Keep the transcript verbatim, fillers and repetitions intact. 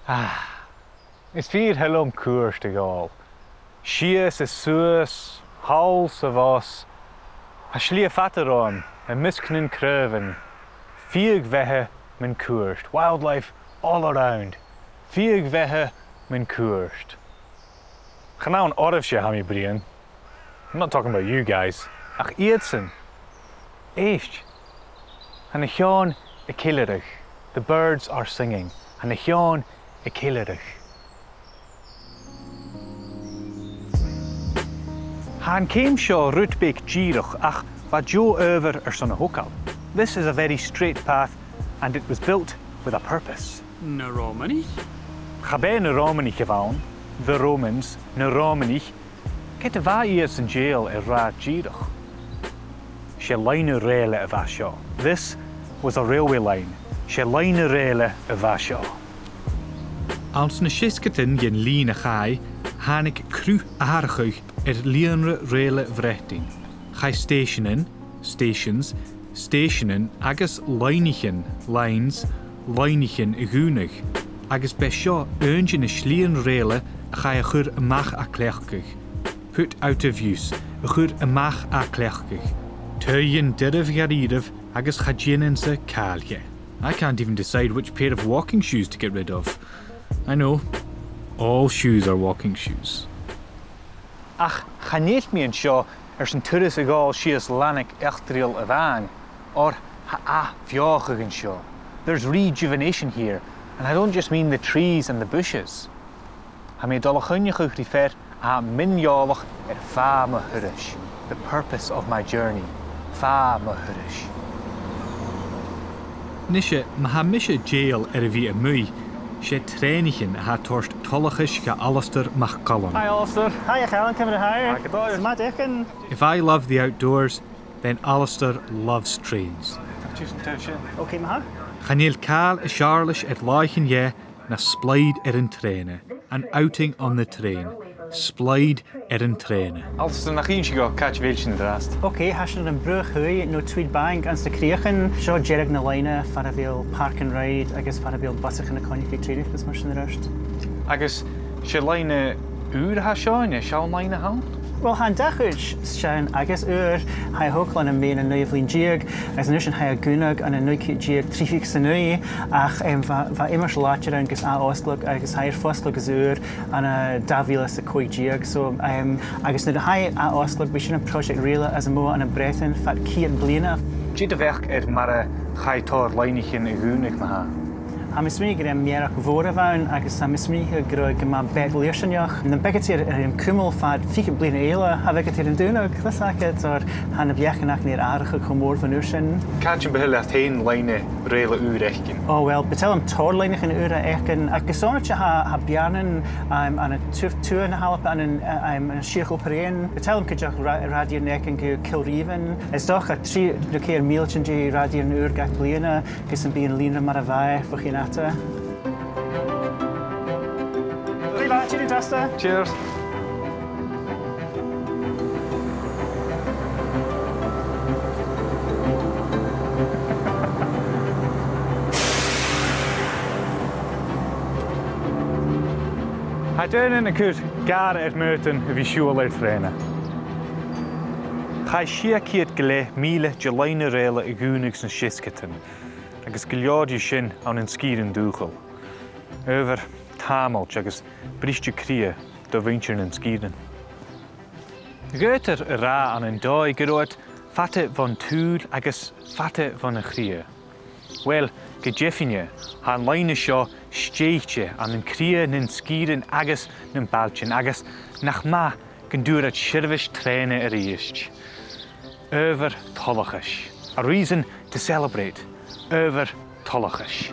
Ah, is fìor thoil leam cuairt a ghabhail. Sìos is suas, thall 's a-bhos. Tha slighe fada romham, am measg nan craobhan. Fiadh-bheatha mun cuairt. Wildlife all around. Fiadh-bheatha mun cuairt. Chan ann oirbhse a tha mi a' bruidhinn. I'm not talking about you guys. Ach iadsan. Èist. Tha na h-eòin a' ceilearadh. The birds are singing. Tha na h-eòin a' ceilearadh. Tha an ceum seo rud beag dìreach, ach bha deagh adhbhar airson a thogail. This is a very straight path, and it was built with a purpose. Na Ròmanaich? Cha b' e na Ròmanaich a bh' ann, the Romans, na Ròmanaich. Ged a bha iadsan dèidheil air rathad dìreach. 'S e loidhne rèile a bha seo. This was a railway line. 'S e loidhne rèile a bha seo. Anns na seasgadan dhen linn a chaidh, thàinig cruth-atharrachadh air lìonra rèile Bhreatainn. Chaidh stèiseanan, stations, stèiseanan agus loidhnichean, lines, loidhnichean a dhùnadh, agus b' e seo aon de na slighean rèile a chaidh a chur a-mach à cleachdadh. Put out of use, a chur a-mach à cleachdadh. Taghadh an doirbh dha-rìribh agus cha dèanainn-sa càil dheth. I can't even decide which pair of walking shoes to get rid of. I know, all shoes are walking shoes. Ach chan eil mi an seo airson turas a ghabhail sìos Lannag Eachdraidheil a-mhàin, oir tha ath-bheothachadh an seo. There's rejuvenation here, and I don't just mean the trees and the bushes. Tha mi a' dol a chuimhneachadh ri fear a tha mion-eòlach air fàth mo thurais, the purpose of my journey, fàth mo thurais. Nise, ma tha mise dèidheil air a bhith a-muigh, 's e trèanaichean a tha a' toirt toileachas do Alasdair MacCaluim. Hi, Alasdair. Hiya, Calum. Ciamar a tha thu? Tha gu dòigheil. 'S math d' fhaicinn. If I love the outdoors, then Alasdair loves trains. Cheers an taobh sin. Ok, ma-thà. Chan eil càil as fheàrr leis air làithean-dheth na splaoid air an trèana. An outing on the train. Splaoid air an trèana. Alasdair, nach innis thu dhuinn càit a bheil sinn an-dràsta? Ok, tha sinn air am Bruach Thuaidh no Tweed Bank anns na Crìochan. Seo deireadh na loidhne far a bheil park and ride agus far a bheil busaichean a' coinneachadh ri trèanaichean is mar sin air adhart. Agus 's e loidhne ùr a tha seo, an e seann loidhne a th' ann? Uill, tha an dà chuid, sean agus ùr. Chaidh a thogail ann am meadhan an naoidheamh linn deug, agus an uair sin chaidh a dhùnadh ann an naoi ceud deug trì fichead 's a naoi, ach, em, bha, bha iomairt làidir ann gus ath-fhosgladh, agus tha e air fosgladh às ùr ann an dà mhìle 's a còig deug. So, em, agus nuair a chaidh e ath-fhosgladh, bha sin am pròiseact rìoghail as motha ann am Breatainn fad ceud bliadhna. Dè do bheachd air mar a chaidh tòrr loidhnichean a dhùnadh ma-thà? Tha mi a' smaoineachadh gur e mearachd mhòr a bh' ann, agus tha mi a' smaoineachadh gun robh e gu math beag leisgeanach. Nam biodh iad air, air an cumail fad fichead bliadhna eile, cha bhiodh iad air an dùnadh, fhios agad, oir tha na beachdan aca air atharrachadh cho mòr bhon uair sin. Càit am bu thoil leat fhèin loidhne rèile ùr fhaicinn? O, uill, bu toil leam tòrr loidhnichean ùra fhaicinn, ach gu sònraichte tha, tha beàrnan, um, ann an tu-, tuath na h-Alba, ann an, uh, um, ann an Sìochla Obar Dheathain. Bu toil leam cuideachd ra-, rathad-ìre fhaicinn gu Kilreaven. Is dòcha trì no ceithir mìltean de rathad-ìre ùr gach bliadhna, gus am bi an lìonra mar a bha e bho chionn fhada. Glè mhath, tìoraidh an-dràsta. Cheers. Tha daoine a' cur gàire air m' aodann a bhith a' siubhal air trèana. Chaidh sia ceud gu leth mìle de loidhne rèile a dhùnadh sna seasgadan, agus gu leòr dhiubh sin ann an sgìrean dùthchail. Adhbhar tàmailt agus bristeadh cridhe do mhuinntir nan sgìrean. Dh'fhaodar a ràdh ann an dòigh gun robh iad fada bhon t-sùil agus fada bhon a' chridhe. Uill, gu deimhinne, tha an loidhne seo stèidhichte ann an cridhe nan sgìrean agus nam bailtean, agus nach math gun d' fhuair iad seirbheis trèana a-rithist. Adhbhar toileachais. A reason to celebrate. Adhbhar toileachais.